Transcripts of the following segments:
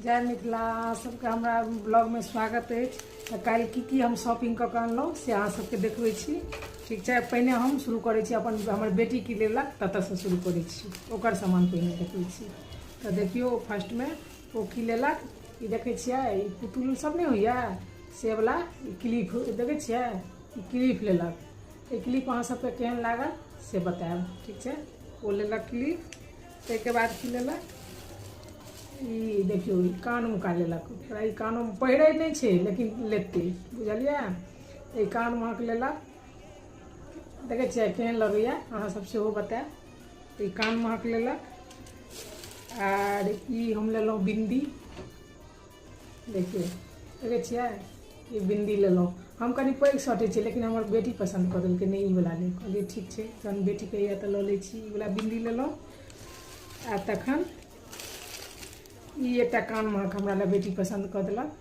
जय मिथिला। अहाँ सबके हमरा ब्लॉगमे स्वागत अछि। तऽ काल्हि की की हम शॉपिंग कऽ कऽ अनलहुँ से अहाँ सबके देखबै छी, ठीक छै। पहिने हम शुरू करै छी अपन हमर बेटी की लेलक ततऽसँ शुरू करै छी, ओकर सामान पहिने देखबै छी। तऽ देखियौ फर्स्टमे ओ की लेलक। ई देखै छियै, ई पुतुल सब नहि होइए से वला ई क्लिप देखै छियै, ई क्लिप लेलक। ई क्लिप अहाँ सबके केहन लागल से बतायब, ठीक छै। ओ लेलक क्लिप। ताहिके बाद की लेलक, ई देखियौ ई कानमुका लेलक। ओकरा ई कानोमे पहिरै नहि छै लेकिन लेतै, बुझलियै। ई कान महक लेलक। देखै छियै केहन लगैए, अहाँ सब सेहो बतायब। ई कान महक लेलक। आर ई हम लेलहुँ बिन्दी, देखियौ देखै छियै ई बिन्दी लेलहुँ। हम कनि पैघ सटै छियै लेकिन हमर बेटी पसन्द कऽ देलकै, नहि ई वला ले। कहलियै ठीक छै, जहन बेटी कहैए तऽ लऽ लै छी। ई वला बिन्दी लेलहुँ। आ तखन ई एकटा कान महक हमरा लए बेटी पसन्द कऽ देलक।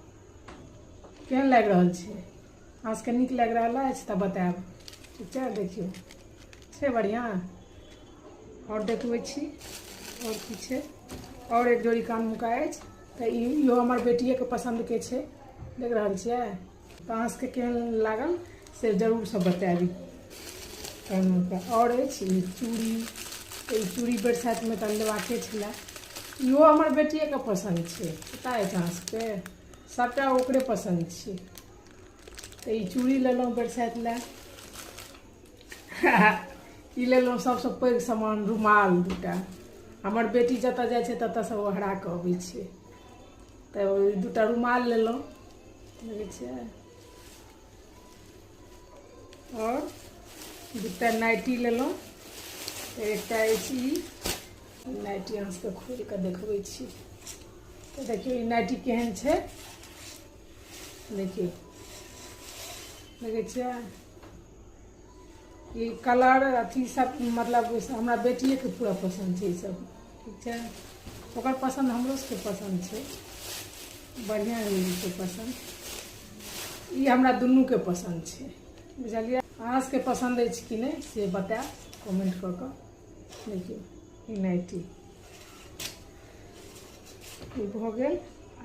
केहन लागि रहल छै, अहाँ सबके नीक लागि रहल अछि तऽ बतायब, ठीक छै। देखियौ छै बढ़िआँ। आओर देखबै छी आओर की छै। आओर एक जोड़ी कान मुका अछि, तऽ इहो हमर बेटिएके पसन्दके छै, देख रहल छियै। तऽ अहाँ सबके केहन लागल से जरूरसँ बतायब कान मुका। आओर अछि ई चूड़ी, ई चूड़ी बरसातमे तऽ लेबाके छलै, इहो हमर बेटिएके पसन्द छै, पता अछि अहाँ सबके, सबटा ओकरे पसन्द छै। तऽ ई चूड़ी लेलहुँ बरसात लए। ई लेलहुँ सबसँ पैघ सामान रुमाल दूटा। हमर बेटी जतऽ जाइ छै ततऽसँ ओ हरा कऽ अबै छै, तऽ ओहि दूटा रुमाल लेलहुँ, देखै छियै। आओर दूटा नाइटी लेलहुँ। एकटा अछि ई नाइटी, अहाँ सबके खोलि कऽ देखबै छी। तऽ देखियौ ई नाइटी केहन छै, देखियौ देखै छियै। ई कलर अथी सब मतलब हमरा बेटिएके पूरा पसन्द छै ई सब, ठीक छै। ओकर पसन्द हमरो सबके पसन्द छै, बढ़िआँ छै पसन्द। ई हमरा दुनूके पसन्द छै, बुझलियै। अहाँ सबके पसन्द अछि कि नहि से बतायब कमेंट कऽ कऽ। देखियौ ई नाइटी ई भऽ गेल।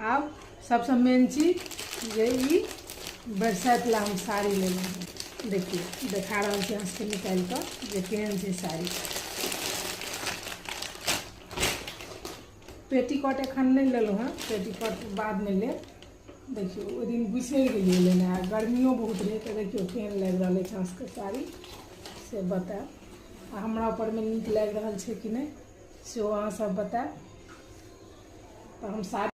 आब सबसँ मेन चीज जे ई बरसात लए हम साड़ी लेलहुँ हँ। देखियौ देखा रहल छी अहाँ सबके निकालि कऽ जे केहन छै साड़ी। पेटीकोट एखन नहि लेलहुँ हँ, पेटीकोट बादमे लेब। देखियौ ओहि दिन बिसरि गेलियै लेनाइ, आ गर्मियो बहुत रहै। तऽ देखियौ केहन लागि रहल अछि अहाँ सबके साड़ी से बतायब। आ हमरा ऊपरमे नीक लागि रहल छै कि नहि सेहो अहाँ सब बतायब। तऽ हम साड़ी